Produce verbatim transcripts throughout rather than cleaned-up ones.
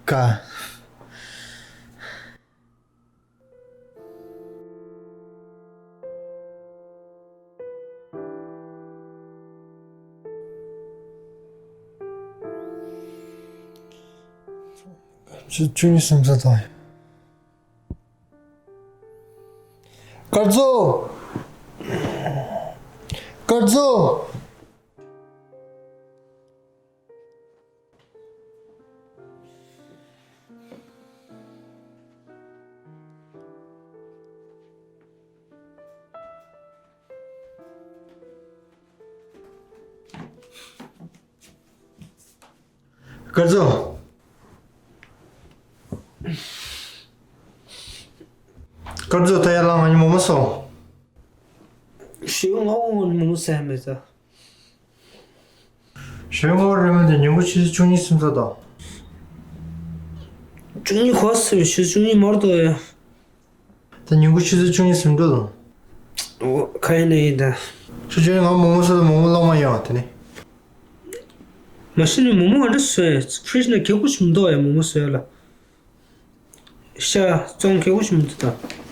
ཀ། བཅུ་གཉིས་སུམ་ཅུ་དང་། སྐར་རྩོ། སྐར་རྩོ། སྐར་རྩོ། སྐར་རྩོ། ད་ཡར་ལངས། ང་གཉིས་མོག་མོག་ཟ། ཞེ་པོ་ངའི་མོག་མོག་ཟ་ཡ་མེད་ད། ཞེ་པོ་ངའི་རེད་མོད། དེ་ཉིན་གུང་ཆུ་ཚོད་བཅུ་གཉིས་སུམ་ཅུ་དང་། བཅུ་གཉིས་གོ་ཟེར་བའི་ཆུ་ཚོད་བཅུ་གཉིས་མར་འདུག་ཡ། ད་ཉིན་གུང་ཆུ་ཚོད་བཅུ་གཉིས་ཟིན་འགྲོ་དང་། ཨོ། ག་ཡིན་ན་ཡིན་ད། ཆུ་ཆུ་ང་མོག་མོག་ཟ་ད། མོག་མོག་ལོག་མ་ཡོང་བ་དེ་ནི། མ་གཞི་ནས་མོག་མོག་ག་འདྲ་བཟོས། ཕི་རིཇ་ནང་སྐྱེལ་དགོས་ཞིག་མི་འདུག་ཡ། མོག་མོག་བཟོ་ཡ་ལ། ཤ་བཙོང་སྐྱེལ་དགོས་ཞིག་མི་འདུག་ད།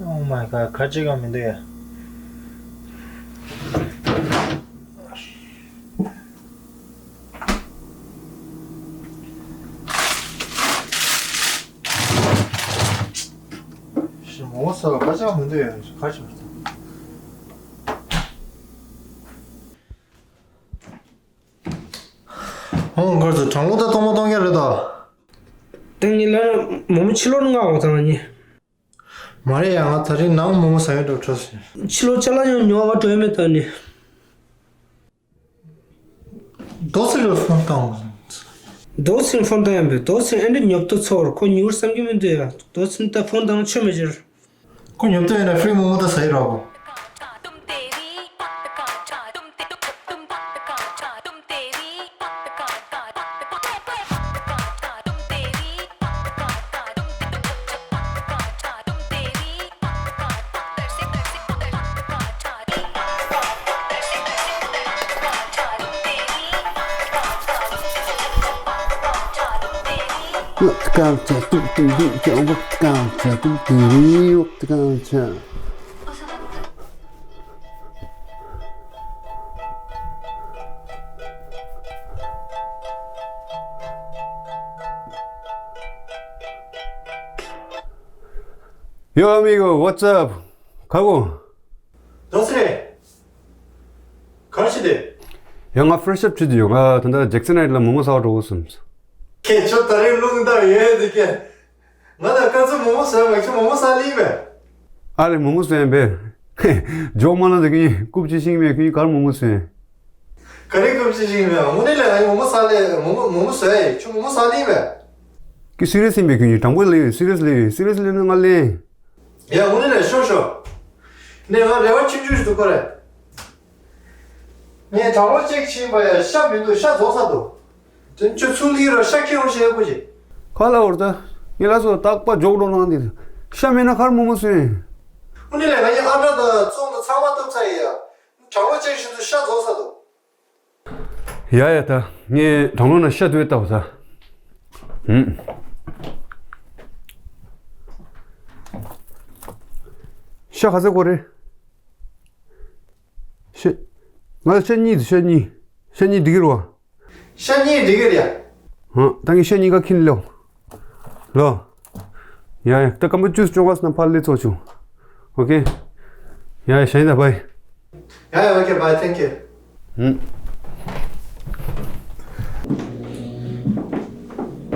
Oh my god, ཁ་ཅིག་ཀྱང་མི་འདུག་ཡ། ཞི་མོ་ས་ལ་ཁ་ཅིག་ཀྱང་མི་འདུག་ཡ། ཁ་ཅིག་མི་འདུག་ཧོང་སྐར་ཚོ། གྲང་གློག་ད་གཏོང་མ་གཏོང་ཡ་རེད་ད། ད་ངེད་ལ་མོག་མོག་ཕྱི་ལོགས་ནས་མངགས་འོང་ད་ང་གཉིས། མ་རེད་ཡ། ང་དེ་རིང་ནང་མོག་མོག་ཟ་ཡ་འགྲོ་འགྲོ་ཟེར། ཕྱི་ལོགས་ཅ་ལག་ཡང་ཉོ་བ་འགྲོ་ཡ་མེད་ད་ནི། རྡོ་རྗེ་ལ་ཕོན་བཏང་། རྡོ་རྗེ་ཕོན་བཏང་ཡ་མེད། རྡོ་རྗེ་ཨེ་འདྲ་ཉོབ་ཏོ་ཚོར། ཁོ་ཉུལ་བསམ་གྱི་མི་འདུག་ཡ། རྡོ་རྗེ་ད་ཕོན་བཏང་ཆོ་མེད་ཅེར། ཁོ་ཉོབ་ཏོ་ཡིན་ན་ཕི་རི་མོག་མོག་ད་ཟ་ཡི་རོགས། Yo, amigo, what's up? ཁ་གོ། རྡོ་རྗེ། ག་རེ་བྱེད་དེ། ཡ། ང་ཕི་རེ་ཤི་ཨབ་བྱེད་དུ་ཡོད། ང་ད་ལྟ་ཇེག་སན་ཨའི་ལན་ལ་མོག་མོག་ཟ་བར་འགྲོ་དགོས་བསམས། ཁྱེད་ཆོ་ད་རེས་རླུང་བཏང་ཡོད་དེ་ཁྱེད། ང་ལ་སྐར་ཚོ་མོག་མོག་ཟ་མ་ཁྱོད་མོག་མོག་ཟ་ལེ་ཡིན་པས། ཨ་ལེ་མོག་མོག་ཟ་ཡིན་པས། ཇོག་མ་ལ་འདི་ཁྱོད་རྐུབ་ཅི་ཤིང་མེད། ཁྱོད་གར་མོག་མོག་ཟ་ཡིན། ག་རེ་རྐུབ་ཅི་ཤིང་མེད། དངོས་གནས་ལས་ང་མོག་མོག་ཟ་ལེ། མོག་མོག་མོག་མོག་ཟ་ཡིན། ཁྱོད་མོག་མོག་ཟ་ལེ་ཡིན་པས། ཁྱོད་སི་རི་ཡས་ཡིན་པས། ཁྱོད་དྲང་པོ་ལེ་ཡོད། སི་རི་ཡས་ལེ་ཡོད། སི་རི་ཡས་ལེ་ན་ང་ལེ། ཡ་དངོས་གནས་ལས་ཤོག་ཤོག་ནས་ང་རེ་བ་ཆུང་ཆུང་ཞིག་འདུག་གོ་རེད། ངས་དྲང་པོ་གཅིག་ཕྱིན་པ་ཡ་ཤ་མི་འདུག་ཤ་རྫོགས་ཚར་འདུག་དེ་ཁྱོད་ཚུར་ལི་ར་ཤ་ཁྱེར་འོང་ཞེས་ཡག་པོ་བྱེད། ཁ་ལ་འོར་ད། ངས་ལ་སོ་རྟག་པ་འཇོག་འགྲོ་གནང་འདི། ཤ་མེད་ན་གར་མོག་མོག་ཟོས། དངོས་གནས་ལས་ང་གཉིས་ཨ་བྲ་དང་བཙོང་དང་ཚང་མ་བཏུབ་ཚར་ཡིན་ཡ། དྲང་པོ་གཅིག་ཞུ་དུས་ཤ་རྫོགས་ཚར་འདུག་ཡ་ཡ། ད་ངས་དྲང་ལོ་ན་ཤ་དུས་ལྟ་བ་ད། ཧུམ། ཤ་ག་ཚོད་དགོས་རེད། ཤ། ང་ལ་ཤ་གཉིས། ཤ་གཉིས། ཤ་གཉིས་འགྲིག་གི་རེད་བ། ཤ་གཉིས་འགྲིག་གི་རེད་ཡ། ཧང་། ད་ངས་ཤ་གཉིས་ཀ་ཁྱིན་ལོ། ལོ། ཡ་ཡ། ད་སྐམ་པོ་བཅུ་བཅོ་ལྔ་སྣ་ཕར་ལས་ཚོགས་བྱུང་། ཨོ་ཁེ། ཡ་ཡ། ཞེ་ད་བྷའི། ཡ་ཡ། ཨོ་ཁེ། བྷའི། ཐེང་ཀྱུ། ཧུམ།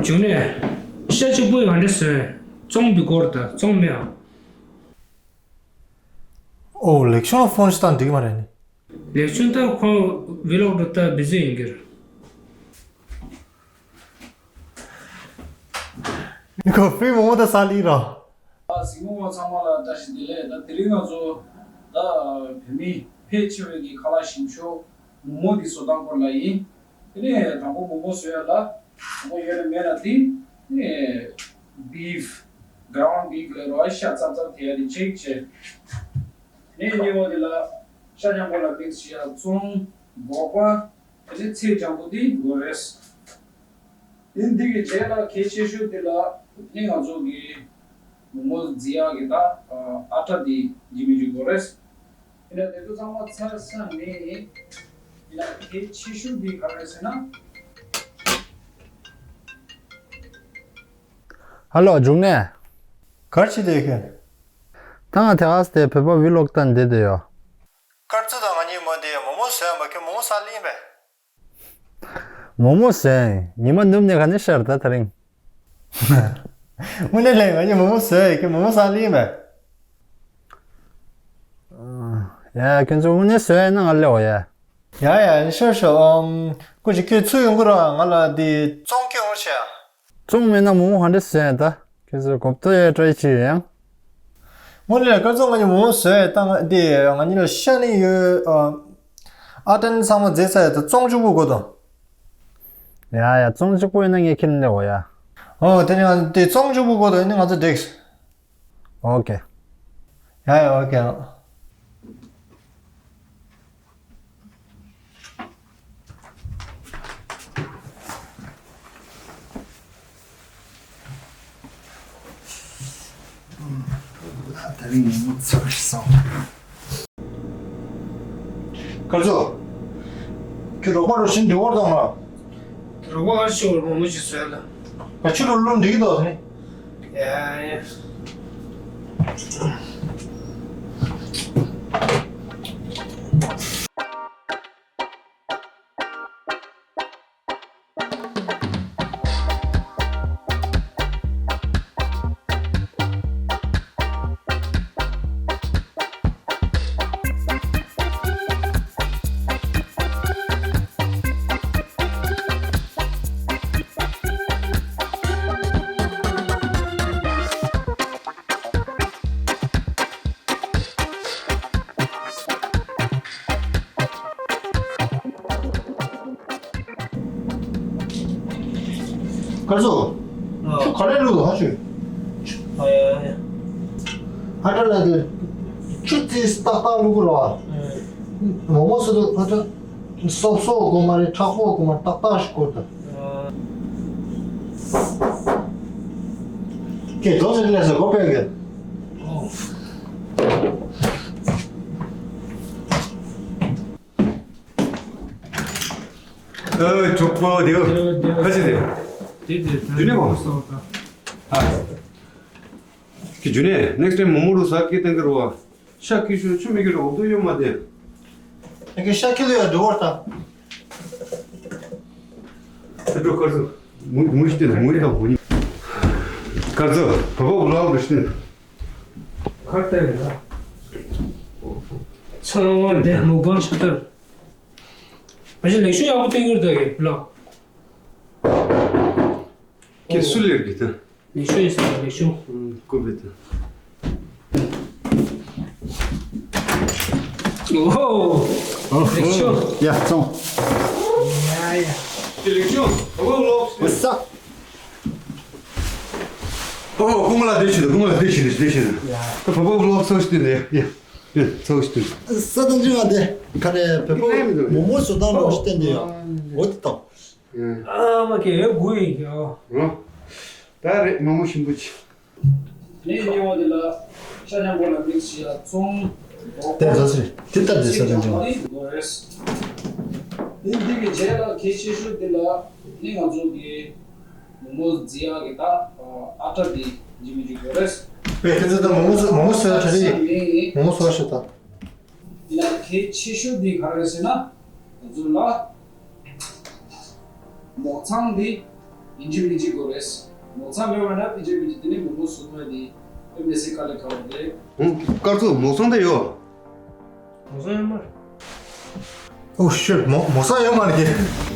བྱུང་ནས། ཤ་གཅིག་པུ་ཡང་འདྲ་ཟོས། བཙོང་འདི་སྐོར་ད་བཙོང་མེད་ཨ། ཨོ། ལེགས་བྱུང་ལ་ཕོན་ཞིག་བཏང་འགྲིག་མ་རེད་ནི། ལེགས་བྱུང་ད་ཁོང་ཝི་ལོག་འགྲོ་ད་བི་ཟི་ཡིན་གྱི་རེད། ཁོ་ཕི་མོ་མོ་ད་ས་ལི་ར། གཟིགས་མོ་བ་ཚང་མ་ལ་བཀྲ་ཤིས་བདེ་ལེགས། ད་དེ་རིང་ང་ཚོ་ད་བོད་མི་ཕལ་ཆེ་བའི་གི་ཁ་ལག་ཞིམ་ཤོས་མོག་མོག་གི་བཟོ་སྟངས་སྐོར་ལ་ཡིན། དེ་ནས་དང་པོ་མོག་མོག་བཟོ་ཡ་ལ་ མང་པོ་ཡོད་ན་མེད་ན་དེ་ནས་བིབ། གྷ་རའུན་ཌི་བིབ་ལབ་རོ། ཤ་ཚབ་ཚབ་དེ་ཡ་དེ་གཅིག་བྱས། ནས་གཉིས་པ་དེ་ལ་ཤ་ཉམས་པོ་ལ་མིག་སི་ཡ་ཙོང་སྒོག་པ། དེ་ནས་ཚལ་ལྗང་གུ་དེ་དགོས་རེད། དེ་འདི་གི་རྗེས་ལ་གལ་ཆེ་ཤོས་དེ་ལ་ནི་ང་ཚོ་གི་མོག་མོག་བརྫི་ཡག་གི་ད་ཨ་ཊ་དེ་ཡིན་མི་འཇུག་དགོས་རེད། ཡིན་ན་དེ་ཚོ་ཚང་མ་ཚར་ས་ནས་ཡིན་ན་གལ་ཆེ་ཤོས་དེ་ག་རེ་ཟེར་ན། ཧ་ལོ། འབྱུང་གནས། ག་རེ་བྱེད་བསྡད་ཡོད་ཁྱོད། ད་ང་དེ་ག་ས་དེ་བོད་པ་བི་ལོག་ལྟ་བསྡད་བསྡད་ཡོད། སྐར་རྩེ་དང་ང་གཉིས་མོ་དེ་མོག་མོག་བཟོས་ཡ་མ། ཁྱོད་མོག་མོག་ཟ་ལེ་ཡིན་པས། མོག་མོག་བཟོས་ཡིན། ཉི་མ་ནུབ་ནས་ག་ནས་ཤར་ད་དེ་རིང་། དངོས་གནས་ལས་ང་གཉིས་མོག་མོག་བཟོས་ཡིན། ཁྱོད་མོག་མོག་ཟ་ལེ་ཡིན་པས། ཡ་ཁྱོད་ཚོ་དངོས་གནས་བཟོས་ཡིན་ན་ང་སླེབས་འོ་ཡ། ཡ་ཡ། ཤོར་ཤོར། ཨམ། སྐུ་མཁྱེན་ཁྱོད་ཚུར་ཡོང་གི་རོགས། ང་ལ་དེ་ཙོང་སྐྱོན་འོང་བྱས། ཙོང་མེད་ན་མོག་མོག་ག་འདྲ་བཟོས་ཡིན་ད། ཁྱེད་ཚོས་གོ་བརྡ་ཡོད་འདྲ་ཅིག་ཡོད་ཡང་། དངོས་གནས་སྐར་ཚོགས་ང་གཉིས་མོག་མོག་བཟོས་ཡོད་ད། ང་འདི་ང་གཉིས་ལ་ཤ་ནི་ཡོད། ཨ་ཨ་ཊ་ནི་ཚང་མ་བརྫིས་ཚར་ཡོད་ད། ཙོང་གཅིག་པུ་དགོས་དོ། ཡ་ཡ། ཙོང་གཅིག་པུ་ཡིན་ན་ངས་ཁྱེར་ནས་འོ་ཡ། ཨོ་དེ་ནི་ང་འདི་ཙོང་གཅིག་པུ་དགོས་དོ། ཡིན་ན་ང་ཚོ་འགྲིག། ཨོ་ཀེ། ཡ་ཡ། ཨོ་ཀེ། ད་རིང་ཉིན་མོ་ཚར་སོང་། སྐར་ཚོགས། ཁྱོད་རོགས་པ་རོགས་ཤིན་འདྲི་བར་དང་ལ། རོགས་པ་ག་ཤོར་མོག་མོག་ཞིག་བཟོས་ལ། ང་ཕྱི་རུ་ལོག་འགྲིག་གི་འདུག་ཟེར། ཡ་ཡ། སྐར་ཚོགས། ཨ། ཁྱོད་ག་ལེར་བླུགས་ཧ་ཆོས། ཨ་ཡ་ཡ། ཧ་ཏ་ལ་དེ། ཆུ་ཙིས་ཏག་ཏག་བླུགས་རོགས། ཨ། མོག་མོག་སོ་སོ་ཧ་ཏ། སོབ་སོབ་དགོས་མ་རེད། མཁྲེགས་པོ་དགོས་མ་རེད། ཏག་ཏག་ཞིག་དགོས་ད། ཨ། ཀྱེ་རྡོ་ཟེར་ལས་ཟེར་གོ་པས་ཀྱེ། ཨོ། ཨོ། གྲོགས་པོ་དེའོ། དེའོ། དེའོ། ཕ་ཆེ་དེ། དེ་དེ་རྒྱུ་ནས་མ། སོ་ད། ཨ། ཀྱེ་རྒྱུ་ནས་next time་མོག་མོག་རུ་ཟ་སྐད་བཏང་གི་རོ། ཤ་ཀི་ཤུ་ཆུ་མི་གི་རོ་འོ་དོ་ཡོད་མ་དེ། ཨ་ཀྱེ་ཤ་ཀི་ལོ་ཡ་འགྲོ་བར་ད། དེ་འགྲོ་སྐར་ཚོགས། མུ་མུ་ཤི་དེ་མུ་རི་ཧ་མུ་ནི། སྐར་ཚོགས། བ་བ་བུ་ལ་བུ་ཤི་དེ། ཁར་ཏེ་རེད་ད། ཚང་མ་འདི་མུག་པང་ཤ་ཏར། ཨ་ཞེ་ལེགས་ཤོས་ཡག་པོ་སྟོན་གྱི་རེད་ད་གི་བློག། ཀྱེ་སུ་ལེར་གི་ད། ལེགས་ཤོས་ཡིན་ས་ལེགས་ཤོས། ཀུ་བེ་ད། ཨོ་ཧོ། ལེགས་ཤོས། ཡ་ཙོང་། ཡ་ཡ། ཀྱེ་ལེགས་ཤོས། ཨོ་ལོག། ཨོ་ས། ཨོ་ཀུ་མ་ལ་དེ་ཤི་ད། ཀུ་མ་ལ་དེ་ཤི་ད། དེ་ཤི་ད། ད་བ་བ་བློག་ཚོགས་ཤི་དེ་ཡ། ཡ་ཚོགས་ཤི་དེ། ས་དང་ཅི་ང་དེ་ག་རེ་བེ་པོ་མོག་མོག་བཟོ་སྟངས་ལོག་ཤི་དེ་འདི་ཡ། འོ་དེ་ཏོ། ཨ་མ་ཀེ་ཡོད་དགུ་ཡིན་ཀྱང་། ཨོ། ད་རེད་མོག་མོག་ཞིམ་པོ་ཅིག། ནས་ཉེ་བ་འདི་ལ་ཤ་ཉམས་པོ་ལ་དམིགས་བྱས་ལ་ཙོང་། དེ་ཚོ་ཚེ་དེ་ལྟར་དེ་ས་དང་ཅི་ང་། དེ་འདི་གི་རྗེས་ལ་གལ་ཆེ་ཤོས་འདི་ལ་ནི་ང་ཚོ་གི་མོག་མོག་བརྫི་ཡག་གི་ད་ཨ་ཊ་འདི་འཇིམ་འཇིམ་དགོས་རེད། པས་ཁྱེད་ཚོ་ད་མོག་མོག་བཟོ་མོག་མོག་བཟོ་ཡག་གྲ་སྒྲིག་ཡིན། མོག་མོག་བཟོ་བ་ཤོད་ད། ཡིན་ན་གལ་ཆེ་ཤོས་འདི་ག་རེ་རེད་ཟེར་ན། ང་ཚོ་ལ་མོག་ཚང་འདི་ཡིན་གཅིག་མིན་གཅིག་དགོས་རེད། མོག་ཚང་མེད་པ་ན་ཡིན་གཅིག་མིན་གཅིག་དེ་ནི་མོག་མོག་བཟོ་ཐུབ་ཡ་འདི་དཔེ་མི་སྲིད་དཀའ་ལས་ཁག་པོ་རེད། ཧུང་། སྐར་ཚོགས་མོག་ཚང་ད་ཡོད། མོག་ཚང་ཡོད་མ་རེད། ཨོ་ཤིཊ། མོག་མོག་ཚང་ཡོད་མ་རེད་ཀྱེ།